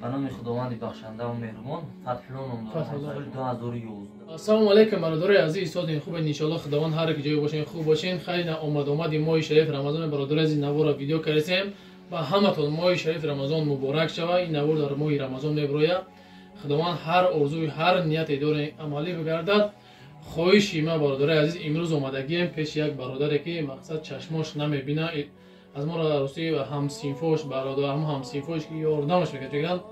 Ба номи Худованди бахшандаву меҳрубон. Фатҳулло ном дорам. Соли 2011. Ассалому алайкум, бародарои азиз, созин хубен, иншоалло Худованд ҳар ки ҷое бошен хуб бошен. Хайр, на омад-омади моҳи шариф Рамазон, бародарои азиз, навора видео кардем. Ба ҳаматон моҳи шариф Рамазон муборак шава. Ин навор дар моҳи Рамазон меброяд. Худованд ҳар орзуи, ҳар нияте дорем, амалӣ бигардад. Хоҳиши ма, бародарои азиз, имрӯз омадагием пеши як бародаре ки мақсад чашмош намебина. Аз моро рости ҳамсинфош, бародар, ҳам ҳамсинфош ки ёрдамаш мекард,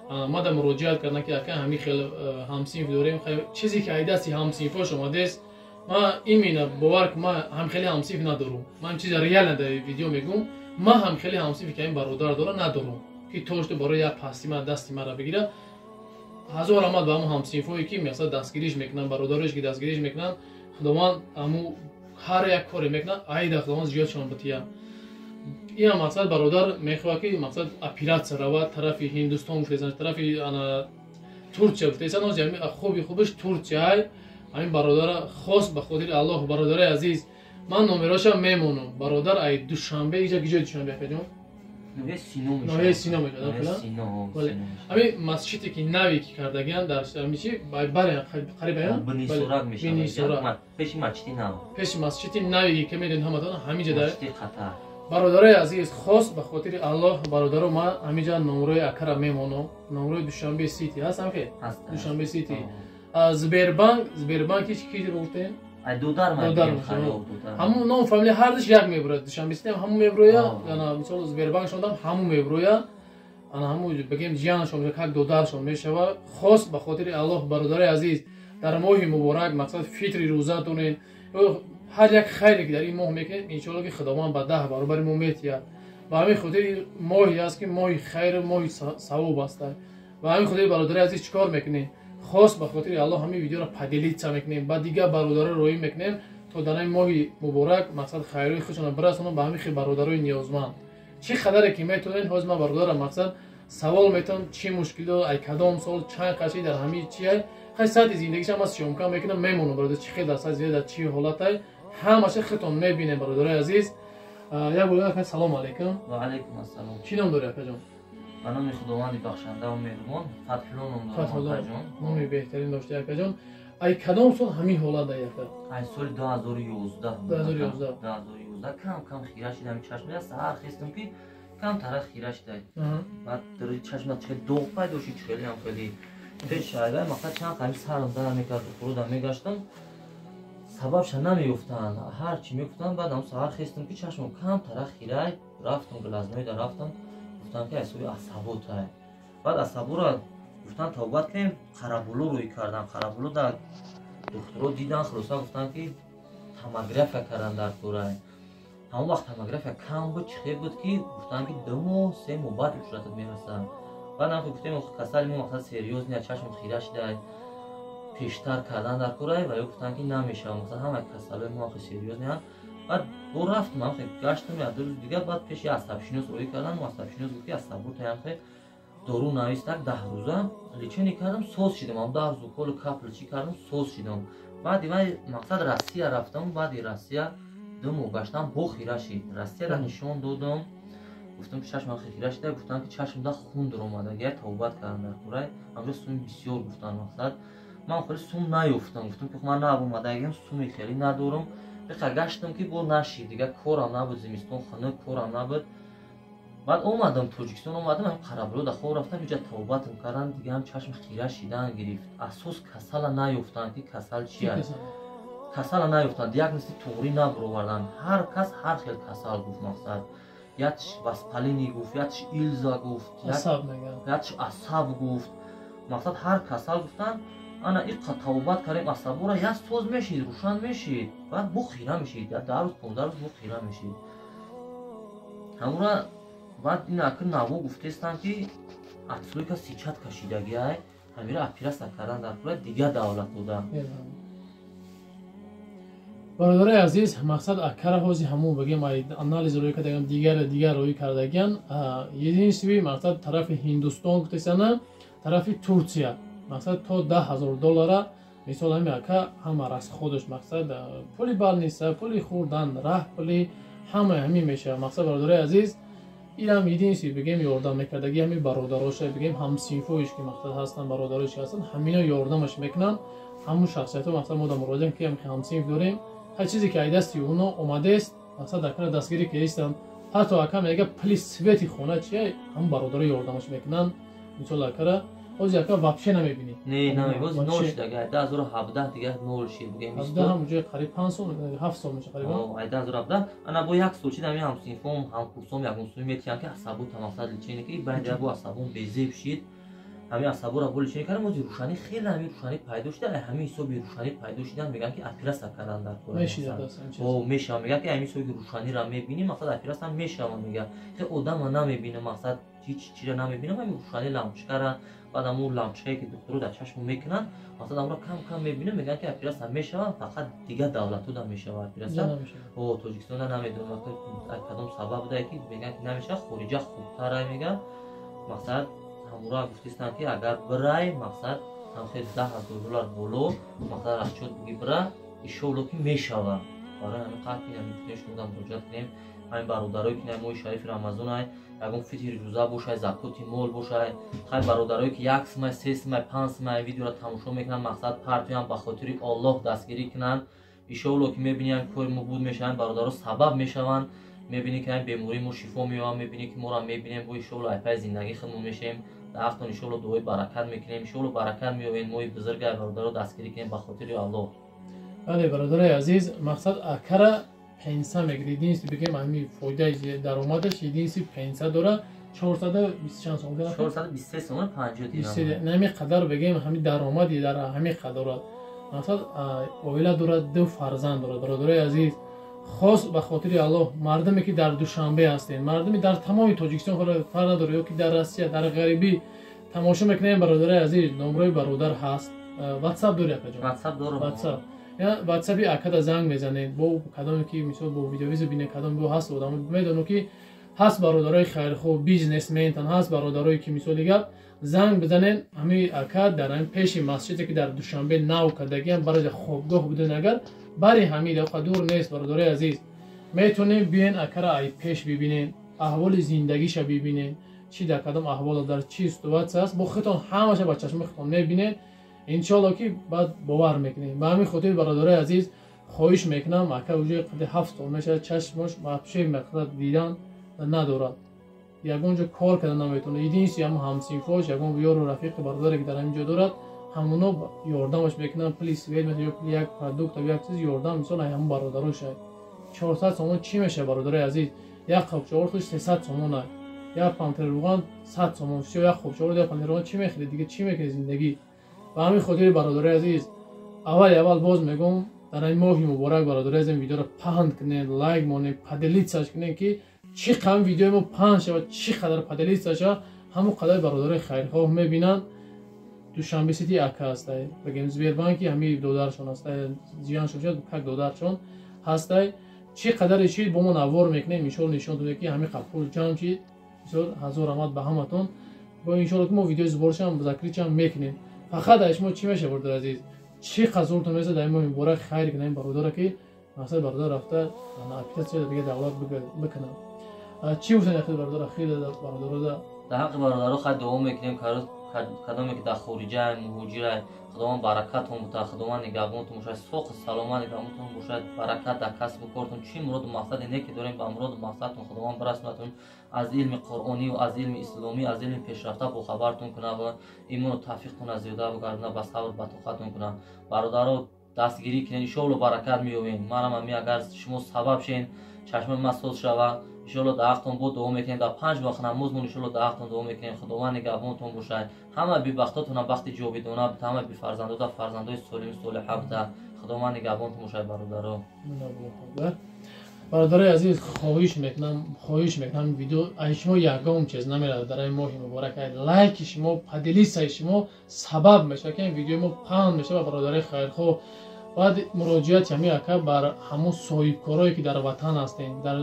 мада муроҷиат кардам ки ака, ҳамин хел ҳамсинф дорем. Чизе ки ай дасти ҳамсинфош омадест, ма именно бовар ки ма ҳам хеле ҳамсинф надорум. Ман чиза реально дар видео мегӯм, ма ҳам хеле ҳамсинфе ки ин бародар дора надорум, ки тошто барои як пасти ма дасти мара бигира. Ҳазор раҳмат ба ҳамун ҳамсинфое ки мақсад дастгириш мекунанд, бародарош ки дастгириш мекунанд. Худованд ҳаму ҳар як коре мекунанд, айда Худованд зиёдшон бития. Ин мақсад бародар мехоҳад ки мақсад оператсия равад тарафи Ҳиндустон гуфтесан, тарафи Турсия гуфтесан. Хуби хубиш Турсияй. Ҳамин бародара хос ба хотири Аллоҳ, бародари азиз, ман номерошам мемонам. Бародар ай Душанбе, иҷа гиҷои Душанбе, акаҷон? Ноҳияи Сино мешавад. Ҳамин масҷиде ки нави ки кардагиан дар чи бари қариб пеши масҷиди нави ки медонед ҳаматон, ҳамиҷа дар. Бародарои азиз, хос ба хотири Аллоҳ, бародаро, ман ҳамиҷа номрои акара мемонам. Номрои Душанбе Сити ҳаст, ҳамхе Душанбе Сити, Сбербанк, Сбербанк ҳеч ки гуфтем, ҳамун ном, фамилия ҳардуш як меброяд. Душанбе Сити ҳамун меброя, мисол Сбербанк шонам ҳамун меброя. Ана ҳамун бигем ҷиянашон как додаршон мешава. Хос ба хотири Аллоҳ, бародарои азиз, дар моҳи муборак мақсад фитри рӯза донед, ҳар як хайре ки дар ин моҳ мекунед, иншоалло ки Худованд ба 10 баробари мо метиҳад. Ба ҳамин хотири моҳе аст ки моҳи хайру моҳи савоб аст. Ба ҳамин хотири, бародари азиз, чӣ кор мекунем? Хос ба хотири Аллоҳ ҳамин видеоро поделиться мекунем, ба дигар бародаро роҳӣ мекунем, то дар ин моҳи муборак мақсад хайрои худшонро бирасонам ба ҳамин хел бародарои ниёзманд, чӣ қадаре ки метавонед. Ҳозир ман бародарам мақсад савол метавон, чӣ мушкил дорад, ай кадом сол, чанд қаши дар ҳамин чи ай, хай сатҳи зиндагиша ман съёмка мекунам, мемонам. Бародар, чӣ хел дар сатҳи зиндагӣ, дар чӣ ҳолатай, ҳамаша худтон мебинем. Бародарои азиз, як бор ака, салому алайкум. Ва алайкум ассалом. Чӣ ном дорӣ, акаҷон? Ба номи Худованди бахшандаву меҳрубон. Фатҳулло ном дорам, акаҷон. Номи беҳтарин дошти, акаҷон. Ай кадом сол ҳамин ҳолат дай, ака? Ай соли 2011. 2011. 2011 кам кам хира шидам чашм. Саҳар хестам ки кам тара хира шидай, баъд чашма хеле доғ пайдо шид, хелеам хеле пеш шайвай. Мақсад чанд қами сарам дар мекард, хурудам мегаштам, сабабша намеёфтанд, ҳар чӣ мегуфтанд. Баъдам саҳар хестам ки чашмам кам тара хирай, рафтам глазной да, рафтам, гуфтам ки ҳисоби асаботай. Баъд асабора гуфтан тавбат кунем, Қарабуло рӯй кардам. Қарабуло да духтуро дидан, хулоса гуфтанд ки томография кардан дар курай. Ҳамон вақт томография кам буд, чӣ хел буд ки гуфтанд ки 2 моҳ, 3 моҳ баъд ушратат мерасад. Баъдам ки гуфтем, касали мо мақсад серьёзный, чашм хира шидай, пештар кардан дар курай, ва ё гуфтанд ки намешавад, мақсад ҳамаи касалои мо хеле серьёзный анд. Баъд бо рафтам, ҳам гаштам як ду рӯз дигар, баъд пеши асабшинос роҳӣ кардам. Асабшинос гуфт ки асаботаям, хе дору навистак, 10 рӯза лечение кардам, соз шидам. Ам 10 рӯз уколу капли чӣ кардам, соз шидам. Баъди вай мақсад Россия рафтам. Баъди Россия 2 моҳ гаштам, бо хира шид. Россияра нишон додам, гуфтам ки чашмам хира шида. Гуфтам ки чашмда хун дуромада, тавбат кардам дар курай. Ҳамҷо суми бисёр гуфтанд, мақсад ман хеле сум наёфтам. Гуфтам ки ман наомадагиам, суми хеле надорам. Биқа гаштам ки бо нашид, дигар корам набуд, зимистон хунук, корам набуд. Баъд омадам Тоҷикистон, омадам, ҳам Қарабуло да хоб рафтам, иҷа тавбатам кардам, дигаам чашм хира шидан гирифт. Асос касала наёфтанд ки касал чи аст, касала наёфтанд, диагнози туғрӣ набуроварданд. Ҳар кас ҳар хел касал гуфт, мақсад якш воспаление гуфт, якш илза гуфт, якш асаб гуфт, мақсад ҳар касал гуфтанд. Ана иқа тавбат кардем, асабора як соз мешид, рӯшан мешид, баъд бо хира мешид, 10 рӯз, 15 рӯз бо хира мешид ҳамура. Баъд ин аки наво гуфтестанд ки отслойка сетчатка шидагиай, ҳамира операция кардан дар кура дигар давлат дода. Бародарои азиз, мақсад акара ҳози ҳамун бигем анализ рӯй кардаган, дигар дигар рӯй кардагиан. Единственный мақсад тарафи Ҳиндустон гуфтесана, тарафи Турсия мақсад то 10 000 доллара. Мисол, ҳами ака ҳама расход аш, мақсад пули больница, пули хӯрдан, раҳ, пули ҳамаи ҳамин мешавад. Мақсад, бародарои азиз, Инам единственный бигем ёрдам мекардаги ҳами бародароша, бигем ҳамсинфоиш ки мақсад ҳастанд, бародарош ки ҳастанд, ҳамино ёрдамаш мекунанд. Ҳамун шахсиятҳо мақсад мо дар муроҷиат ки ҳамсинф дорем, ҳар чизе ки ай дасти оно омадааст, мақсад акара дастгирӣ кардистанд. Ҳатто ака мега пули свети хона чия, ҳамун бародаро ёрдамаш мекунанд. Мисол акара ҳозир ака вообще намебинӣ. Не, намебоз нол шид, ага 2017 дига нол шид, бигем. 17 ҳам уже қариб 5 сол, 7 сол меша қариб. 2017 ана бо як сол шид, ҳамин ҳамсинфом, ҳамкурсом ягон суми метиҳанд ки асабу тамақсад лечение ки баъд бо асабон безеб шид. Ҳамин асаборо бо лечение кардам, ҳозир рӯшанӣ хеле ҳамин рӯшанӣ пайдо шуда, ҳамин ҳисоби рӯшанӣ пайдо шидан мегӯянд ки операция кардан дар кор. Мешава, мегӯянд ки ҳамин ҳисоби рӯшаниро мебинӣ, мақсад операция мешава, мегӯяд. Хеле одама намебинам, мақсад ҳеҷ чиро намебинам, ҳамин рӯшанӣ лампочкара, баъд ҳамун лампочкае ки духтуро дар чашму мекунанд, мақсад ҳамро кам кам мебинам, мегӯянд ки операция мешава, фақат дигар давлатҳо мешава операция. Тоҷикистонда намедонам кадом сабаб буда ки мегӯянд ки намешава, хориҷа хубтара мегӯянд. Мақсад ҳамура гуфтистанд ки агар бирай, мақсад ҳамхел $10,000 боло, мақсад расчёт буги бира, иншоалло ки мешава. Барои ҳамин қадр ки ҳамин шумо муроҷиат кунем, ҳамин бародарое ки моҳи шарифи Рамазонай, ягон фитри рӯза бошай, закоти мол бошай, хай бародарое ки як сумай, се сумай, панҷ сумай видеоро тамошо мекунанд, мақсад партоям ба хотири Оллоҳ дастгирӣ кунанд. Иншоалло ки мебинем кори мо буд мешаванд, бародаро сабаб мешаванд. Мебинӣ ки ҳамин бемории мо шифо меёбад, мебинӣ ки моро мебинем, бо иншоалло айпаи зиндагӣ худмон мешавем. Дар ҳақтон иншоалло дуои баракат мекунем, иншоалло баракат меёбем. Моҳи бузургай бародаро дастгирӣ кунем ба хотири Аллоҳ. Бале, бародарои азиз, мақсад акара пенса мегирад. Единственный бигем ҳамин фоидаи даромадаш единственный пенса дора 420 чанд сом, 423 сом 50 дирам. Ҳамин қадар бигем ҳамин даромади дар ҳамин қадар. Мақсад оила дорад, ду фарзанд дорад. Бародарои азиз, хос ба хотири Аллоҳ, мардуме ки дар Душанбе ҳастед, мардуме дар тамоми Тоҷикистон фарқ надорад, ё ки дар Россия, дар ғарибӣ тамошо мекунем, бародарои азиз, номрои бародар ҳаст. WhatsApp дори акаҷон? WhatsApp дорам. WhatsApp. WhatsApp-и акада занг мезанед, бо кадоме ки мисол бо видеовизо бинед, кадом бо ҳаст одам медону ки ҳаст бародарои хайрхоҳ, бизнесментан ҳаст, бародарое ки мисол дигар занг бизанед. Ҳамин ака дар ҳамин пеши масҷиде ки дар Душанбе нав кардагиам, барои хобгоҳ буден, агар бари ҳамин дақиқа дур нест, бародарои азиз, метавонем биёен акара ай пеш бибинед, аҳволи зиндагиша бибинед, чӣ дар кадом аҳвол, дар чӣ ситуатсия аст, бо худтон ҳамаша ба чашми худтон мебинед. Иншоалло ки баъд бовар мекунед. Ба ҳамин хотир бародарои азиз, хоҳиш мекунам, ака уже қади 7 сол мешавад, чашмош вообще мақсад дидан надорад, ягон ҷо кор карда наметавонад. Единственный ҳамун ҳамсинфош, ягон ёру рафиқи бародаре ки дар ҳамин ҷо дорад, ҳамуно ёрдамаш мекунанд, пули свет ё пули як продукт ё як чиз ёрдам, мисол ҳамун бародароша. 400 сомон чӣ мешавад, бародарои азиз? Як қопчаор хуш 300 сомон, як пантер руған 100 сомон, всё, як қопчаор, як пантер руған чӣ мехӯред дига, чӣ мекунед зиндагӣ? Ба ҳамин хотири бародарои азиз, аввали аввал боз мегӯм, дар ҳамин моҳи муборак, бародарои азиз, видеоро паҳн кунед, лайк монед, поделиться кунед, ки чӣ қадр видеои мо паҳн шавад, чӣ қадар поделиться шавад, ҳамон қадар бародарои хайрхоҳ мебинанд. Душанбе Сити ака ҳастай, бигем Сбербанки ҳамин додаршон ҳастай, зияншон шуд, как додаршон ҳастай. Чӣ қадаре чид бо мо навор мекунем, иншоалло нишон додем ки ҳамин қадр пул ҷамъ шид. Бисёр ҳазор раҳмат ба ҳаматон. Бо иншоалло ки мо видеои сборшам закрытиям мекунем. Фақат аз шумо чӣ мешавад, бародари азиз? Чӣ қадр зуртон мерасад дар ин моҳи муборак хайр кунем бародаро, ки мақсад бародар рафта операция дига давлат бикунад. Чӣ гуфтан яхел бародар, хеле бародаро? Дар ҳаққи бародаро хай дуо мекунем, кадоме ки дар хориҷа муҳоҷира, Худованд баракатон буда, Худованд нигаҳбонтон бошад, соқу саломат нигаҳбонтон бошад, баракат дар касбу кортон, чӣ муроду мақсаде не ки дорем, ба муроду мақсадтон Худованд бирасонатон, аз илми қуръонӣ ва аз илми исломӣ, аз илми пешрафта бохабартон кунад ва имону тавфиқтона зиёда бигардона, ба сабр ба тоқатон кунад. Бародаро, дастгирӣ кунед, иншоалло баракат меёбем. Манам ами агар шумо сабаб шен, чашмаи ман соз шава, иншоалло дар ҳақтон бо дуо мекунем, дар 5 вақт намозмон иншоалло дар ҳақтон дуо мекунем. Худованд нигаҳбонтон бошад, ҳама бебахтотона бахти ҷовидона бита, ҳама бефарзандота фарзандои солиму солиҳа бита. Худованд нигаҳбонтон бошад, бародаро. Бародарои азиз, хоҳиш мекунам, видео аз шумо ягон чиз намеравад дар ин моҳи муборак. Лайки шумо, поделиться и шумо сабаб мешавад ки ин видеои мо паҳн мешавад, бародарои хайрхоҳ. Баъд муроҷиати ҳамин ака бар ҳамун соҳибкорое ки дар ватан ҳастен, дар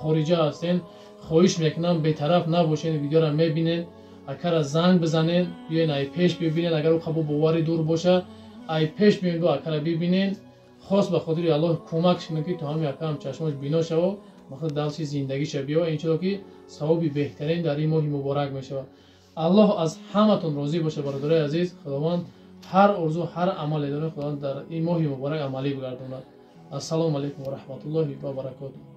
хориҷа ҳастен, хоҳиш мекунам, бетараф набошед, видеоро мебинед, акара занг бизанед, биёен ай пеш бибинед, агар ӯ қабул боварӣ дур боша, ай пеш биёен, бо акара бибинед. Хос ба хотири Аллоҳ кӯмак кунед, ки то ҳамин акаам чашмош бино шава. мақсад дарси зиндагиша биё. Иншоалло, ки савоби беҳтарин дар ин моҳи муборак мешавад. Аллоҳ аз ҳаматон розӣ бошад, бародарои азиз. Худованд ҳар орзу, ҳар амале дорем, Худованд дар ин моҳи муборак амалӣ бигардонад. Ассалому алайкум ва раҳматуллоҳи ва баракотуҳ.